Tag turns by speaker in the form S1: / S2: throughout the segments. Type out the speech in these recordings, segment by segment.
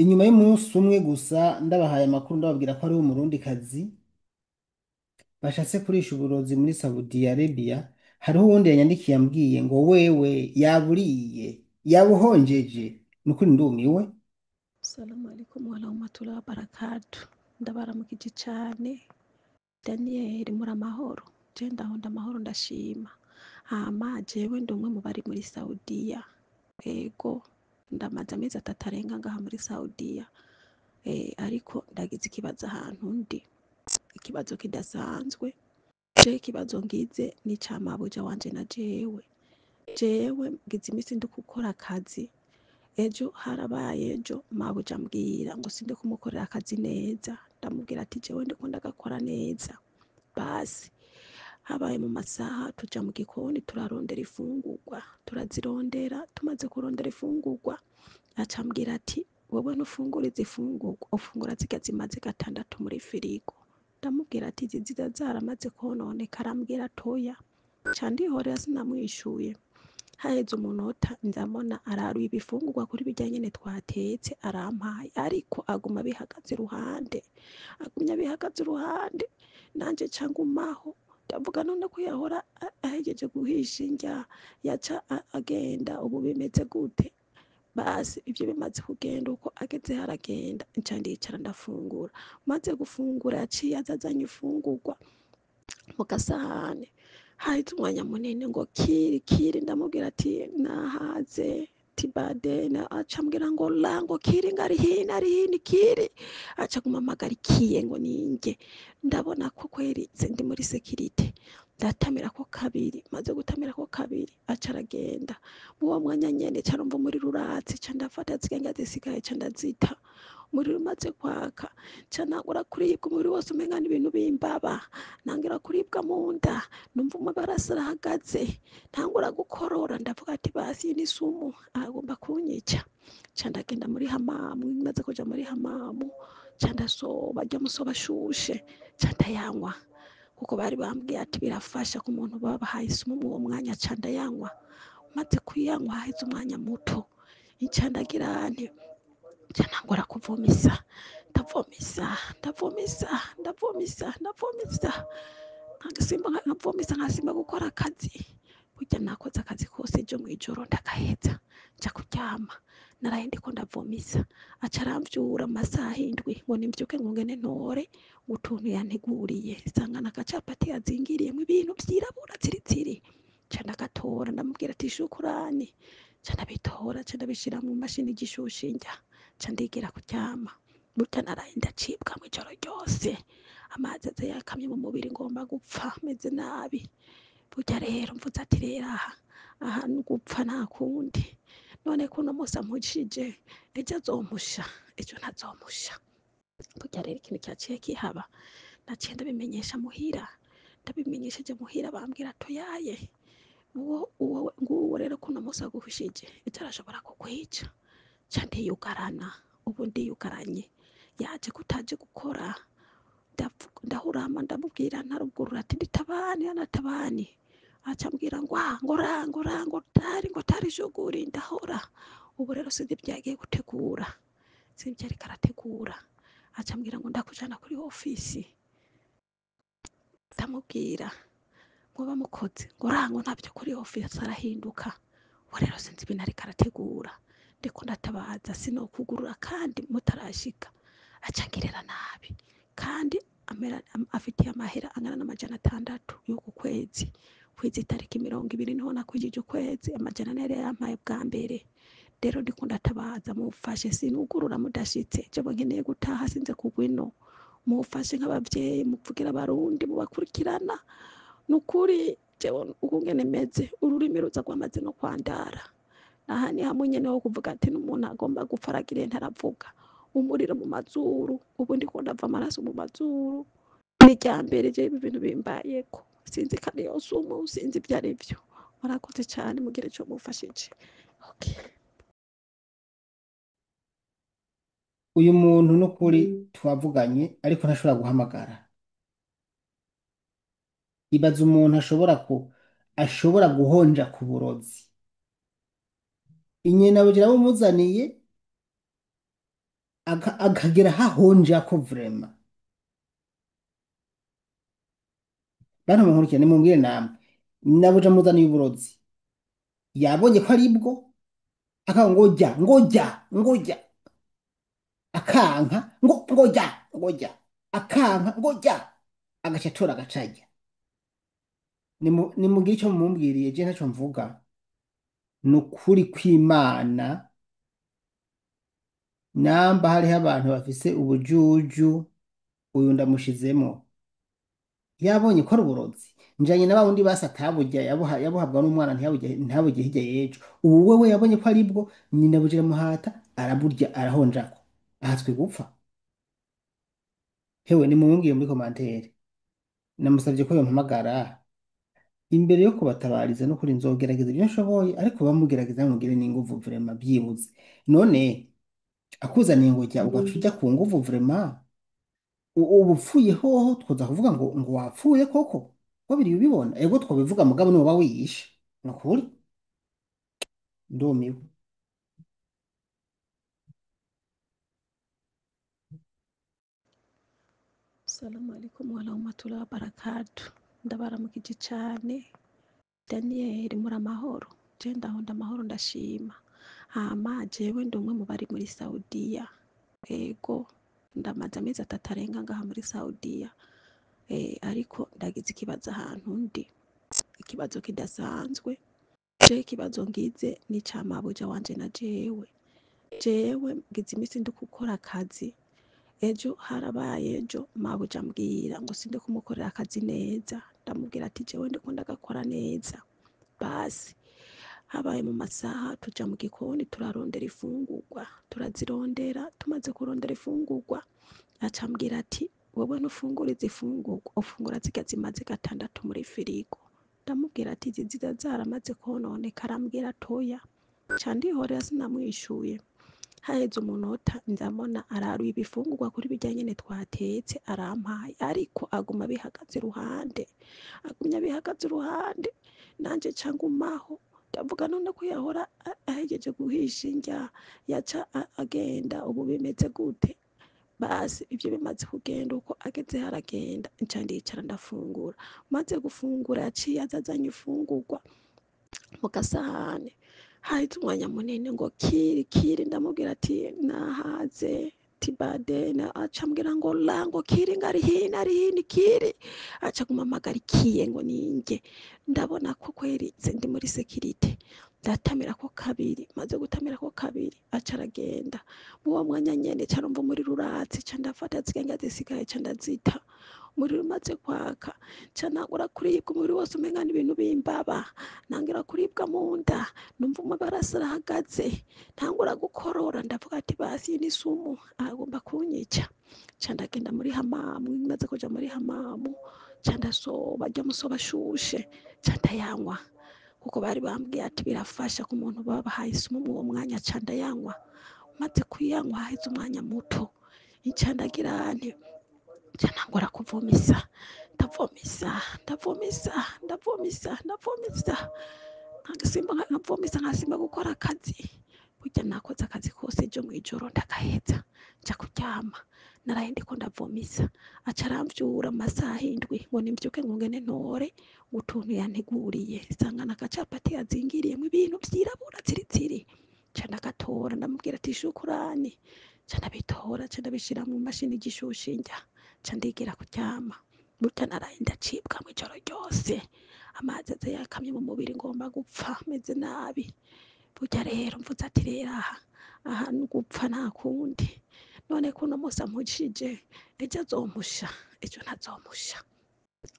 S1: Inyuma y'umunsi umwe gusa ndabahaye amakuru ndababwira ko ari umurundikazi bashatse kurisha uburozi muri Saudi Arabia, hariho uwundi yanyandikiye ambwiye ngo wewe yaburiye yabuhonjeje. Nukuri ndumiwe.
S2: Salamu alaikum warahmatullahi wabarakatuh. Ndabaramukije cane. Daniel muri amahoro. Je ndahonda amahoro ndashima. Hama jewe ndi umwe mu bari muri Saudiya. Ego ndamaze amezi 3 arenga ngaha muri Saudiya. Ariko ndagize ikibazo ahantu ndi. Ikibazo kidasanzwe. Je ikibazo ngize ni ica mabuja wanje na jewe. Jewe ngize imisi ndi gukora akazi. Ejo harabaye ejo mabuja ambwira ngo sinde kumukorera akazi neza, ndamubwira ati jewe ndiko ndagakora neza. Basi habaye mu masaha tuja mu gikoni turarondera ifungurwa, turazirondera, tumaze kurondera ifungurwa aca ambwira ati wewe ntufungura izi fungurwa, ufungura zirya zimaze 6 muri firigo. Ndamubwira ati izi ziza zaramaze kononekara, arambwira ati oya. Nca ndihorera sinamwishuye. Haheze umunota ndabona araruye ibifungurwa kuri birya nyene twatetse arampaye, ariko aguma abihagaze iruhande, agumye abihagaze iruhande, nanje nca ngumaho. Ndavuga none ko yahora ahejeje guhisha indya yaca agenda, ubu bimeze gute? Basi ivyo bimaze kugenda uko ageze haragenda, nca ndicara ndafungura. Maze gufungura yaciye aza azanye ifungurwa mu gasahani. Haheze umwanya munini ngo kiri kiri, ndamubwira ati nahaze tibadena, aca ambwira ngo la, ngo kiri ngo ari hino ari hino kiri, aca aguma ikiye ngo ninjye. Ndabona ko kweri ndi muri sekirite, ndatamira ko kabiri, maze gutamira ko kabiri aca aragenda. Uwo mwanya nyene ca numva umuriro uratse, ca ndafata zirya ndya zisigaye ca ndazita. Umuriro umaze kwaka ca ntangura kuribwa umubiri wose, umenga n'ibintu bimbaba, ntangira kuribwa mu nda, numva amaraso arahagaze, ntangura gukorora, ndavuga ati basi iyi ni sumu agomba kunyica. Ca ndagenda muri hamamu, maze kuja muri hamamu ca ndasoba rya musoba ashushe, ca ndayanywa kuko bari bambwiye ati birafasha ku muntu babahaye isumu muri uwo mwanya. Ca ndayanywa, maze kuyanywa haheze umwanya muto nca ndagira nti nca ntangura kuvomisa, ndavomisa ndavomisa ndavomisa ndavomisa, nkasimba nkavomisa nkasimba gukora akazi. Burya nakoze akazi kose ejo mw'ijoro ndagaheza nja kuryama, naraye ndiko ndavomisa. Aca aramvyura mu masaha 7 ngo nimvyuke ngo ngende ntore utuntu yanteguriye, nsanga n'agacapati yazingiriyemwo ibintu vyirabura tsiritsiri. Nca ndagatora ndamubwira ati shukurani, nca ndabitora nca ndabishira mu mashini igishushe indya, nca ndigira kuryama. Burya naraye ndacibwa mw'ijoro ryose, amazi aza yakamye mu mubiri, ngomba gupfa meze nabi. Burya rero mvuze ati rero aha aha ni ugupfa nta kundi, none ko uno munsi ampushije ejo azompusha, ejo ntazompusha. Burya rero ikintu cyaciye kihaba, naciye ndabimenyesha muhira, ndabimenyesheje muhira bambwira atoyaye uwo uwo nguwo rero ko uno munsi aguhushije ejo arashobora kukwica. Nca ndiyugarana, ubu ndiyugaranye, yaje kutaje gukora ndahurama ndamubwira ntarugurura ati nditabani anatabani, aca ambwira ngo ah ngo ra ngo ra ngo tari ngo tari shuguri, ndahora. Ubu rero sinzi ibyo yagiye gutegura, sinzi ibyo ariko arategura. Aca ambwira ngo ndakujana kuri ofisi, ndamubwira ngo bamukoze ngo ra ngo ntabyo kuri ofisi, arahinduka. Ubu rero sinzi ibintu ariko arategura, ndiko ndatabaza sinokugurura kandi mutarashika. Aca angirira nabi kandi afitiye amahera angana n'600 y'uku kwezi kwezi, itariki 20 niho nakwijije ukwezi, 400 yari yampaye bwa mbere. Rero ndiko ndatabaza mumfashe, sinugurura mudashitse, jewe nkeneye gutaha sinze kugwa ino. Mumfashe nk'abavyeyi, muvugira abarundi mubakurikirana, nukuri jewe ukungene meze ururimi ruza rwamaze no kwandara. Aha ni hamwe nyene ho kuvuga ati n'umuntu agomba gupfa aragira ntaravuga. Umuriro mu mazuru, ubu ndiko ndava amaraso mu mazuru. Ni irya mbere jewe ibi bintu bimbayeko, sinzi ko ariyo sumu, sinzi ivyo ari vyo. Murakoze cane, mugire ico mumfashije. Okay.
S1: Uyu muntu n'ukuri twavuganye ariko ntashobora guhamagara. Ibaza umuntu ashobora guhonja ku burozi. Inyena bugira bumuzaniye Akagera hahonjako vraiment. Bantu munkurikira nimumbwire namwe, nabuja muzaniye uburozi, yabonye ko aribwo, akanga ngo jya, ngo jya, ngo jya, akanka ngo jya, ngo jya, akanka ngo jya, agaca atora agaca arya. Nimugire ico mumumbwiriye, je ntaco mvuga. Ni ukuri kw'Imana, namba hariho abantu bafise ubujuju, uyu ndamushizemwo. Yabonye ko ari uburozi, njanye na bawundi basi ataburya, yabuhabwa n'umwana ntiyaburya, ntaburye hirya y'ejo. Ubu wewe yabonye ko aribwo, nyina buja muhata araburya, arahonjako, ahatswe gupfa. Hewe, nimumbwire muri commentaire. Namusavye ko yompamagara imbere yo kubatabariza, no kuri nzogerageza ibyo nshoboye, ariko bamugerageza mugire n'inguvu vraiment byibuze. None akuzaniye ngo jya, ugaca ujya ku nguvu vraiment, ubu upfuye hoho twoza kuvuga ngo wapfuye koko, ko biri ubibona? Ego twobivuga, mugabo niwoba wiyishe. Nukuri ndumiwe.
S2: Salamu alaikum warahmatullahi wabarakatuh. Ndabaramukije cane. Daniel, muri amahoro? Je ndaho ndamahoro, ndashima. Hama jewe ndi umwe mu bari muri Saudiya. Ego, ndamaze amezi 3 arenga ngaha muri Saudiya. Ariko ndagize ikibazo ahantu ndi, ikibazo kidasanzwe. Je ikibazo ngize ni ica mabuja wanje na jewe. Jewe ngize imisi ndi gukora akazi, ejo harabaye ejo mabuja ambwira ngo sinde kumukorera akazi neza. Ndamubwira ati jewe ndiko ndagakora neza. Basi habaye mu masaha tuja mu gikoni turarondera ifungurwa, turazirondera. Tumaze kurondera ifungurwa, aca ambwira ati wewe ntufungura izi fungurwa, ufungura zirya zimaze 6 muri firigo. Ndamubwira ati izi ziza zaramaze kononekara. Arambwira ati oya. Ca ndihorera sinamwishuye. Haheze umunota ndabona araruye ibifungurwa kuri birya nyene twatetse arampaye, ariko aguma abihagaze iruhande, agumya abihagaze iruhande. Nanje ca ngumaho ndavuga none ko yahora ahejeje guhisha indya yaca agenda, ubu bimeze gute? Basi ivyo bimaze kugenda uko, ageze haragenda, nca ndicara ndafungura. Maze gufungura yaciye aza azanye ifungurwa mu gasahane. Haheze umwanya munini ngo kiri kiri, ndamubwira ati nahaze tibade, aca ambwira ngo la, ngo kiri ngo ari hino, ari hino kiri, aca aguma ampagarikiye ngo ninjye. Ndabona ko kweri ndi muri sekirite, ndatamira ko kabiri. Maze gutamira ko kabiri aca aragenda. Muwo mwanya nyene ca numva umuriro uratse, ca ndafata zirya ndya zisigaye ca ndazita. Umuriro umaze kwaka ca ntangura kuribwa umubiri wose, umenga n'ibintu bimbaba, ntangira kuribwa mu nda, numva amaraso arahagaze, ntangura gukorora. Ndavuga ati basi iyi ni sumu, agomba kunyica. Ca ndagenda muri hamamu. Maze kuja muri hamamu ca ndasoba rya musoba ashushe, ca ndayanywa, kuko bari bambwiye ati birafasha ku muntu babahaye isumu muri uwo mwanya. Ca ndayanywa. Maze kuyanywa haheze umwanya muto, nca ndagira nti nca ntangura kuvomisa, ndavomisa, ndavomisa, ndavomisa, ndavomisa, nkasimba, nkavomisa, nkasimba gukora akazi. Burya nakoze akazi kose ejo mw'ijoro ndagaheza, nja kuryama naraye ndiko ndavomisa. Aca aramvyura mu masaha 7 ngo nimvyuke ngo ngende ntore utuntu yanteguriye. Nsanga n'agacapati yazingiriyemwo ibintu vyirabura tsiritsiri. Nca ndagatora, ndamubwira ati shukurani. Nca ndabitora, nca ndabishira mu mashini igishushe indya, nca ndigira kuryama. Burya naraye ndacibwa mw'ijoro ryose, amazi aza yakamye mu mubiri, ngomba gupfa, meze nabi. Burya rero mvuze ati rero aha ni ugupfa nta kundi. None ko uno musi ampushije, ejo azompusha, ejo ntazompusha.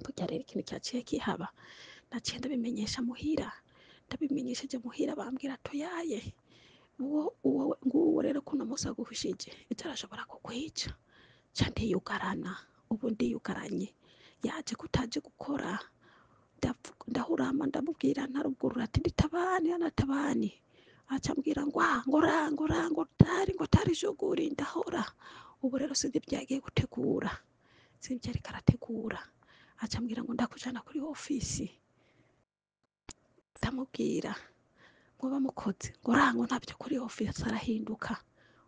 S2: Burya rero ikintu cyaciye kihaba, naciye ndabimenyesha muhira. Ndabimenyesheje muhira bambwira atoyaye, uwo nguwo rero ko uno musi aguhushije, ejo arashobora kukwica. Nca ndiyugarana, ubu ndiyugaranye, yaje kutaje gukora. Ndahurama ndamubwira ntarugurura ati nditabani anatabani. Aca ambwira ngo ah, ngo ra, ngo ra, ngo tari, ngo tari juguri. Ndahora ubu rero sinzi ibyo yagiye gutegura, sinzi ibyo ariko arategura. Aca ambwira ngo ndakujana kuri ofisi. Ndamubwira ngo bamukoze, ngo ra, ngo ntabyo kuri ofisi. Arahinduka.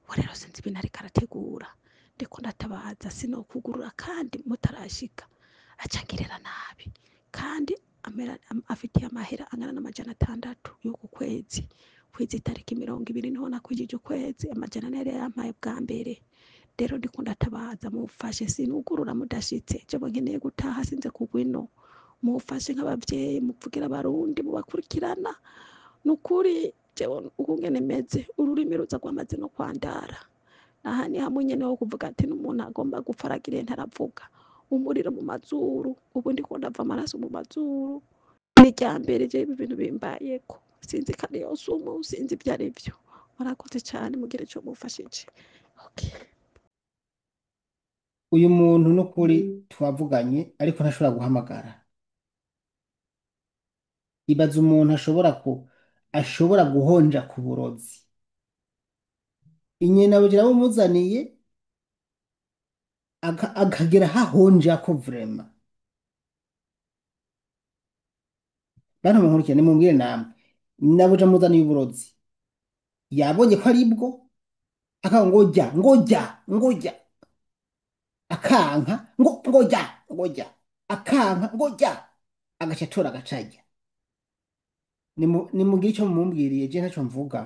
S2: Ubu rero sinzi ibintu ariko arategura, ndiko ndatabaza sinokugurura kandi mutarashika, aca angirira nabi kandi afitiye amahera angana n'600 y'uku kwezi. Kwezi itariki 20 niho nakwijije ukwezi, 400 yari yampaye bwa mbere. Rero ndiko ndatabaza mumfashe, sinugurura mudashitse, jewe nkeneye gutaha sinze kugwa ino. Mumfashe nk'abavyeyi, muvugira abarundi mubakurikirana. Nukuri jewe ukungene meze, ururimi ruza rwamaze no kwandara. Aha ni hamwe nyene ho kuvuga ati n'umuntu agomba gupfa aragire ntaravuga. Umuriro mu mazuru, ubu ndiko ndava amaraso mu mazuru. Ni irya mbere jewe ibi bintu bimbayeko, sinzi ko ariyo sumu, sinzi ivyo ari vyo. Murakoze cane, mugire ico mumfashije. Okay.
S1: Uyu muntu n'ukuri twavuganye ariko ntashobora guhamagara. Ibaza umuntu ashobora guhonja ku burozi. Inyena bugira bumuzaniye akagera hahonja ko vraiment. Bantu munkurikira nimumbwire namwe. Nabuja muzaniye uburozi. Yabonye ko ari bwo akanga ngo jya ngo jya ngo jya akanka ngo ngo jya ngo jya akanka ngo jya agaca atora agaca ajya. Nimugire ico mumumbwiriye, je ntaco mvuga.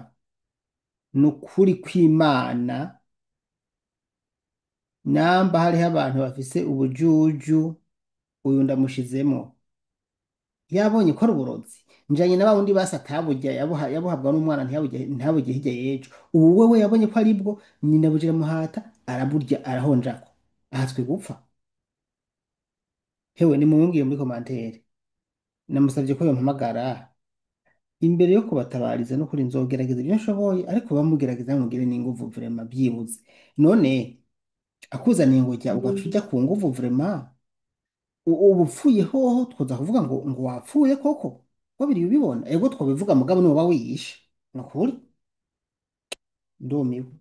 S1: Nukuri kw'Imana namba hariho abantu bafise ubujuju uyu ndamushizemwo. Yabonye ko ari uburozi. Njanye na bawundi basi ataburya yabuhabwa n'umwana ntiyaburye hirya y'ejo. Ubu wewe yabonye ko ari bwo nyina buja iramuhata araburya arahonjako. Ahatswe gupfa. Hewe nimumumbwire muri commentaire. Namusavye ko yompamagara imbere yo kubatabariza no kuri nzogerageza ibyo nshoboye ariko bamugerageza mugire n'inguvu vraiment byibuze. None akuzaniye ngo jya ugaca ujya ku nguvu vraiment ubu upfuye hoho twoza kuvuga ngo ngo wapfuye koko wabiriye ubibona ego twobivuga mugabo niwoba wiyishe nukuri ndumiwe.